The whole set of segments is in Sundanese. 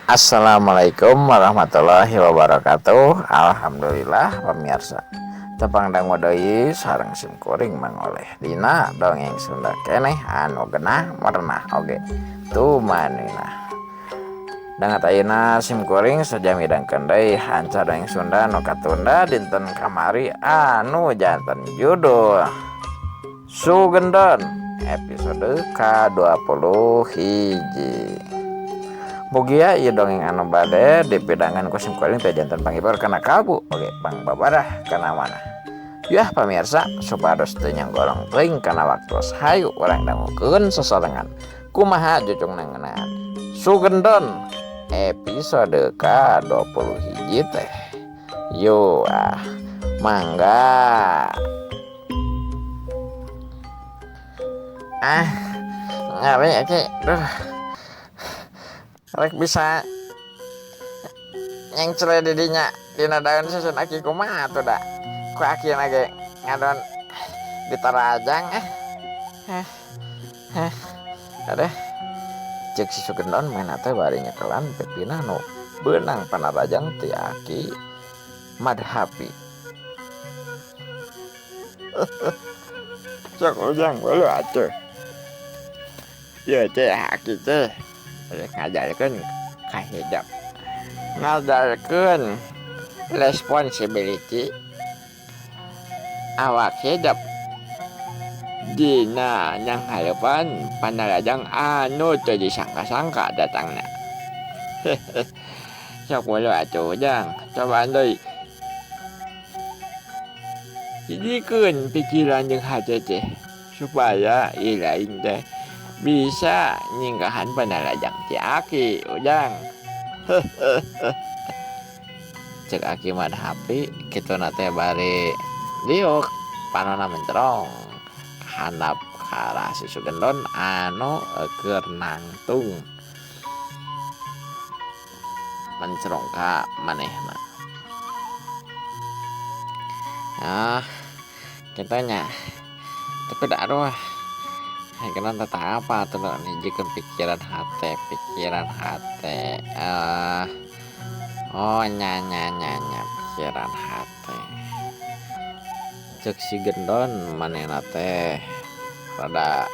Assalamualaikum warahmatullahi wabarakatuh. Alhamdulillah pemirsa, tepang dangu deui sareng sim kuring mangoleh dina dongeng Sunda keneh anu genah merenah oge tumaninah. Dangat ayeuna sim kuring saja midangkeun deui hanca dongeng Sunda nu katunda dinten kamari anu janten judul Sugendon episode ka-20 hiji. Mugia ieu dongeng anu bade dipidangan ku sim kuring teh janten panghibur kana kalbu oge pangbabarah kana manah. Yah pamirsa, supados teu nyanggolong teuing kana waktos, hayu urang dangukeun sasarengan kumaha jucungna ngeunaan Sugendon episode ka-20 hiji teh. Yo ah, mangga. Ah, ngari aki, duh. Rek bisa nyengcle di dinya dina daun susun aki kumaha atuh da ku akina ge ngadon ditarajang ah. Heh. Heh. Aduh. Ceuk si Sugendon maena teh bari nyekelan pipina nu beunang panarajang ti aki Madhapi. Sok ujang bolu atuh. Ieu teh aki teh rek ngajarkeun ka hidep. Ngajarkeun responsibility awak hidep dina nyanghareupan panarajang anu teu disangka-sangka datangna. Sok bolu atuh ujang, cobaan deui. Hijikeun pikiran jeung hate teh supaya ilaing teh bisa nyinggahan panarajang ti aki ujang. Cek aki Madhapi kituna teh bari diuk panonna mencerong handap ka arah si Sugendon anu keur nangtung mencerong ka manehna. Ah, kitu nya. Tapi da aduh, hayang teh apa atuh da hijikeun pikiran hate, pikiran hate. Oh nya nya nya nya pikiran hate. Ceuk si Gendon manehna teh rada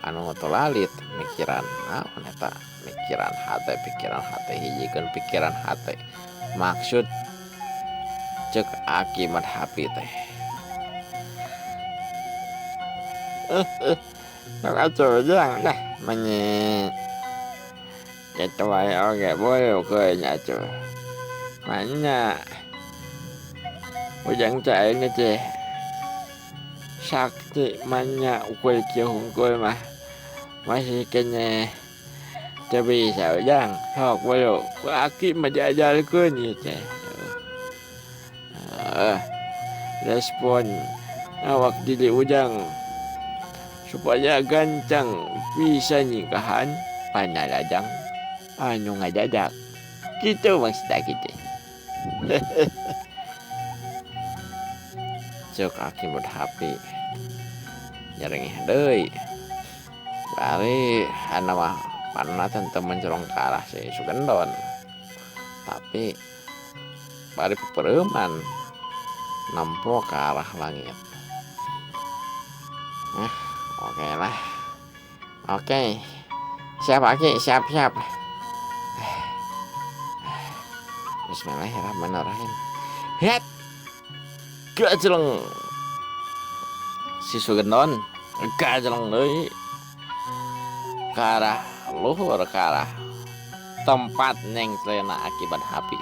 anu tolalit mikiran naon eta mikiran hate, pikiran hate, hijikeun pikiran hate. Maksud ceuk aki Madhapi teh. Sok atuh ujang dah menyi kitu wae oge bolukeun atuh. Manya ujang teh ayeuna teh sakti manya ukur kieu hungkul mah masih keneh teu bisa ujang. Sok bolu ku aki mah diajarkeun ieu teh. Respon awak diri ujang supaya gancang bisa nyingkahan panarajang anu ngadadak. Kitu maksud aki teh. Ceuk aki Madhapi nyerengeh deui. Bari anu mah panonna teh teu mencerong ka arah si Sugendon. Tapi bari pepereuman nempo ka arah langit. Ah, oke lah. Oke. Siap aki, siap siap. Bismillahirrahmanirrahim. Het. Gajeleng. Si Sugendon gajeleng deui ka arah luhur, ka arah tempat nyengklena aki Madhapi.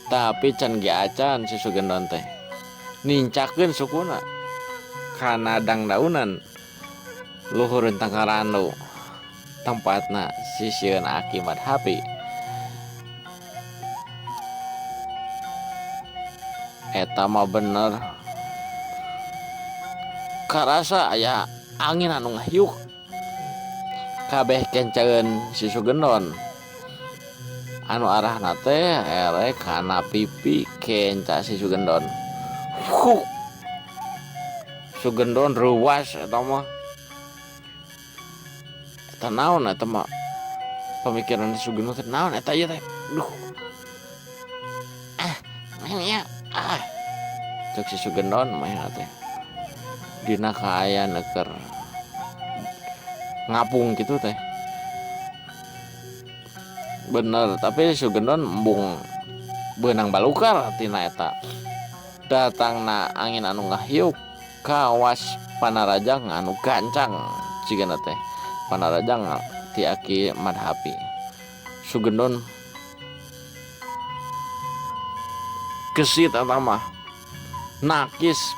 Tapi can ge acan si Sugendon teh nincakeun sukuna kana dangdaunan luhureun tangkarandu tempatna sisieun aki Madhapi. Eta mah bener karasa aya angin anu ngahiuk kabeh kenceun si Sugendon anu arahna teh erek kana pipi kenca si Sugendon. Huk. Sugendon reuwas eta mah. Eta naon eta mah Pamikiran si Sugendon teh naon eta ieu teh. Duh. Ah, naon ieu? Ah. Cek si Sugendon mah teh. Dina kaayaan keur ngapung kitu teh. Bener, tapi si Sugendon embung beunang balukar tina eta. Datangna angin anu ngahiuk kawas panarajang anu gancang jigana teh panarajang ti Aki Madhapi. Sugendon gesit eta mah nakis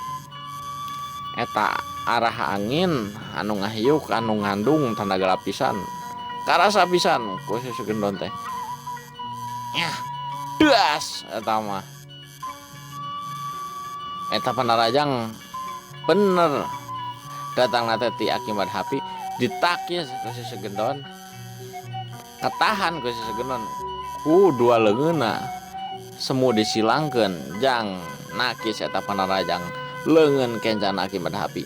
eta arah angin anu ngahiuk anu ngandung tanaga lapisan karasa pisan ku si Sugendon teh. Nyah das eta mah. Eta panarajang bener datangna teh ti Aki Madhapi ditakis ku si Sugendon. Katahan ku si Sugendon ku dua leungeunna semu disilangkeun jang nakis eta panarajang leungeun kencan Aki Madhapi.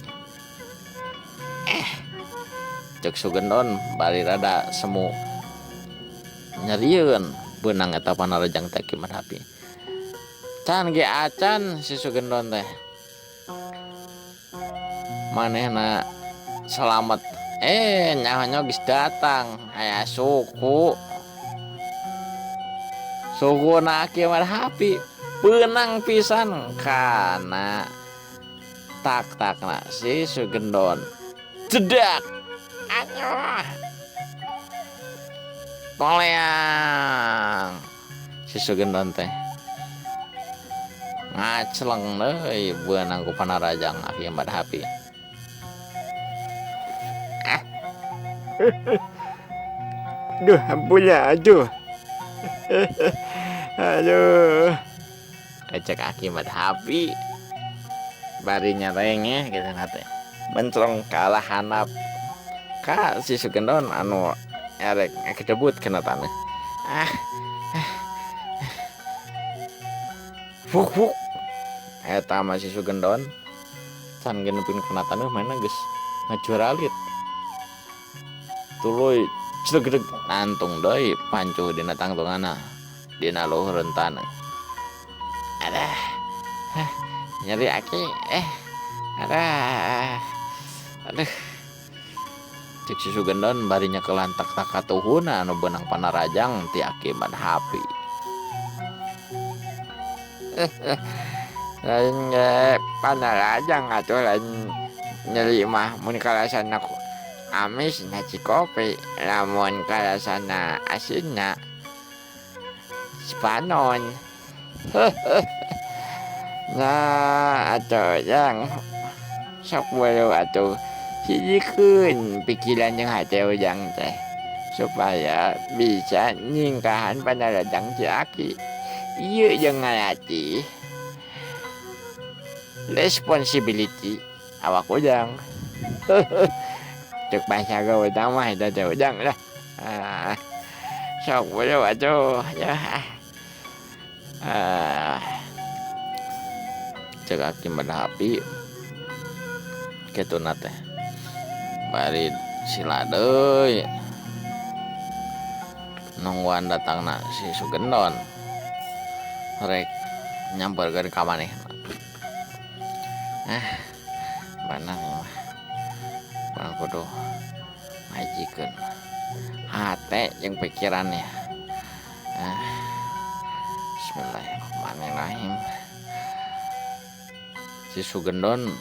Eh cek Sugendon bari rada semu nyerieun beunang eta panarajang teh Aki Madhapi. Can ge acan si Sugendon teh manehna salamet eh nyaho-nyaho geus datang aya suku. Sukuna Aki Madhapi peunang pisan kana tak-takna si Sugendon. Jedak. Aduh. Toleang. Si Sugendon teh ngaceleng deui beunang ku panarajang Aki Madhapi. Ah. Duh, ampun aduh. Aduh. Cek Aki Madhapi bari nyerengeh kitu na teh. Menclong kalah handap ka si Sugendon anu erek ngagedebut kana taneuh. Ah. Fuk fuk. Eta mah si Sugendon can genepin kana taneuh mana geus ngajuralit. Tuluy clegdeg nantung deui pancuh dina tangtunganna dina luhureun taneuh. Adah. Heh, nyeri aki eh. Adah. Aduh. Cek si Sugendon bari nyekelan tak-tak katuhuna anu beunang panarajang ti Aki Madhapi. Lain ge panarajang atuh lain nyeri mah mun karasana amis na cikopi lamun karasana asinna cipanon. Nah atuh jang sok beureum atuh hijikeun pikiran jeung hate ujang teh supaya bisa nyingkahan panarajang si Aki. Ieu jeung ngalatih responsibility awak ujang. Cek bahasa gaul mah eta teh ujang lah. Ah, sok beureum atuh ya. Ah. Cek Aki Madhapi kituna teh bari sila deui nungguan datangna si Sugendon rek nyamperkeun ka manehna. Ah, bener mah urang kudu ngajikeun hate jeung pikirannya. Ah, bismillahirrahmanirrahim. Si Sugendon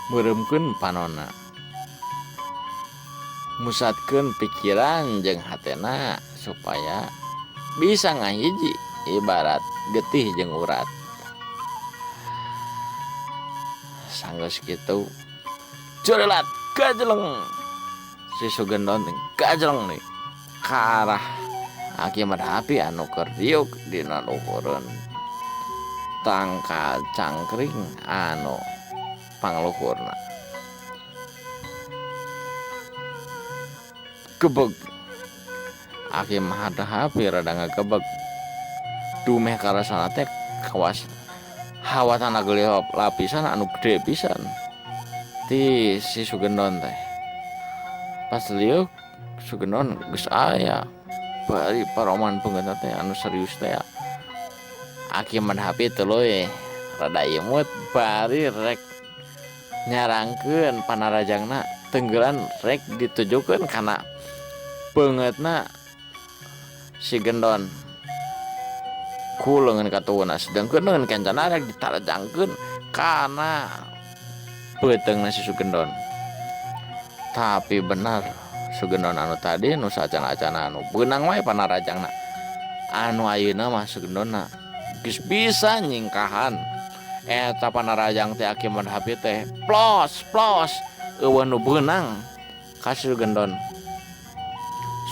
meureumkeun panonna, musatkeun pikiran jeung hatena supaya bisa ngahiji ibarat getih jeung urat. Sanggeus kitu curelat gajeleng si Sugendon teh gajeleng deui ka arah Aki Madhapi anu keur diuk dina luhureun tangkal cangkring anu pangluhurna. Gebeg Aki Madhapi rada ngagebeg dumeh karasana teh kawas hawa tanah geuliho lapisan anu gede pisan ti si Sugendon teh. Pas liuk Sugendon geus aya bari paroman peungeutna teh anu serius teh Aki Madhapi tuluy rada imut bari rek nyarangkeun panarajangna tenggelan rek ditujukeun kana peungeutna si Gendon ku leungeun katuhuna sedengkeun leungeun kencana rek ditarajangkeun kana peuteungna si Sugendon. Tapi bener Sugendon anu tadi nu saacan-acana anu beunang wae panarajangna anu ayeuna mah Sugendonna geus bisa nyingkahan eta panarajang teh Aki Madhapi teh plos plos eueuh nu beunang ka Sugendon.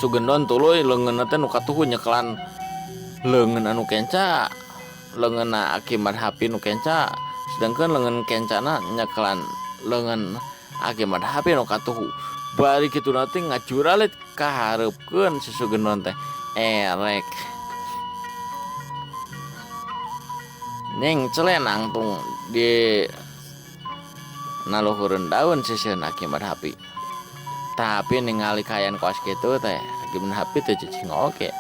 Sugendon tuluy leungeunna teh nu katuhu nyekelan leungeun anu kenca leungeunna Aki Madhapi nu kenca sedangkeun leungeun kencana nyekelan leungeun Aki Madhapi nu katuhu bari kituna teh ngajuralit kahareupkeun si Sugendon teh erek nyeng celenang tung di naluhureun daun sisieun Aki Madhapi. Tapi ningali kaayaan kawas kitu teh Aki Madhapi teh cicing oge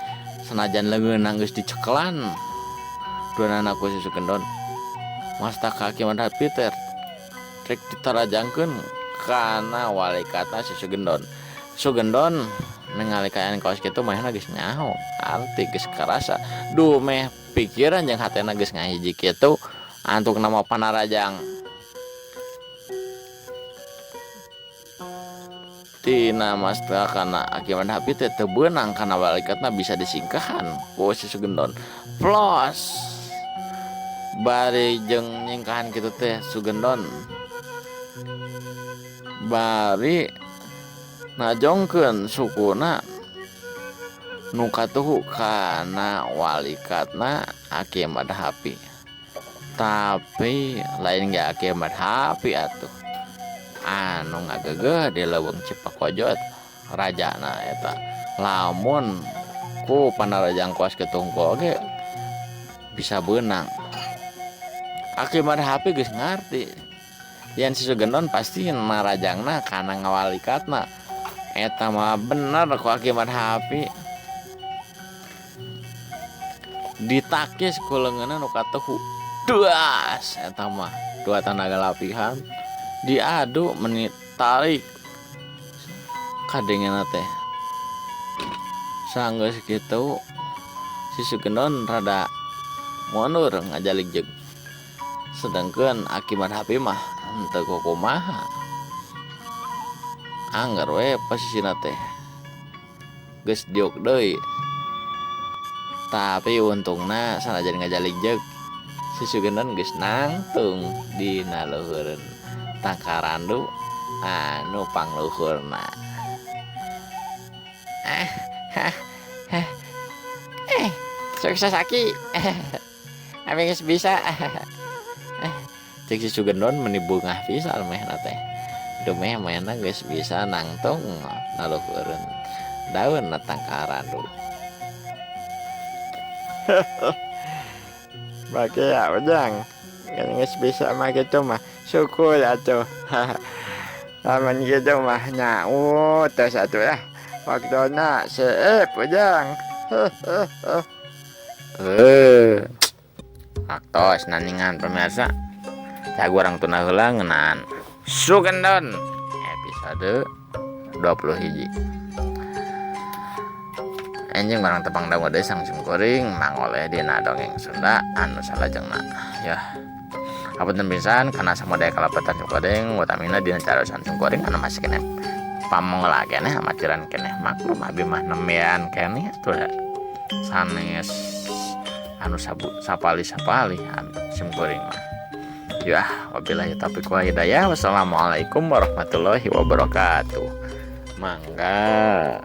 sanajan leungeunna geus dicekelan duanana ku si Sugendon. Mastaka Aki Madhapi teh rek ditarajangkeun kana walikatna si Sugendon. Sugendon ningali kaayaan kawas kitu manehna geus nyaho arti geus karasa duh meh pikiran jeung hatena geus ngahiji kitu antukna mah panarajang tina masta kana Aki Madhapi teh teu beunang kana walikatna bisa disingkahan ku si Sugendon. Plos bari jeung nyingkahan kitu teh Sugendon bari najongkeun sukuna nu katuhu kana walikatna Aki Madhapi. Tapi lain ge Aki Madhapi atuh anu ngagegeh di leuweung Cipakojot rajana eta lamun ku panarajang kuas kitu hungkul oge bisa beunang. Aki Madhapi geus ngarti yen si Sugendon pasti narajangna kana ngawalikatna eta mah bener ku Aki Madhapi ditakis ku leungeunna nu katuhu duas eta mah dua tanaga lapihan diadu meni tarik kadengena teh sanggeus kitu si Sugendon rada mundur ngajalig jeung sedangkeun Aki Madhapi mah henteu kukumaha angger we posisina teh geus diuk deui. Tapi untungna sanajan ngajalig jeung si Sugendon geus nangtung dina luhureun tangkarandu anu pangluhurna. Sukses Aki. Abi geus bisa. Cek si Sugendon meni bungah pisan mehna teh. Dumeh manehna geus bisa nangtung naluhureun daun tangkarandu. Bagi ya ujang geus bisa mah kitu mah syukur atuh. Lamun kitu mah nyaut tos atuh lah waktuna seep ujang. Waktos naningan pemirsa cag urang tuna heula ngeunaan Sugendon episode 20 hiji. Enjing barang tepang dangu deui sang simkuring mangoleh dina dongeng Sunda anu salajengna yah. Hapunten pisan kana samodaya kalepetan simkuring utamina dina cariosan simkuring anu masih keneh pamongla keneh amatiran keneh maklum abi mah nembean keneh atuh da sanes anu sapali-sapali simkuring mah. Yah, wabillahi taufiq wal hidayah. Wassalamualaikum warahmatullahi wabarakatuh. Mangga.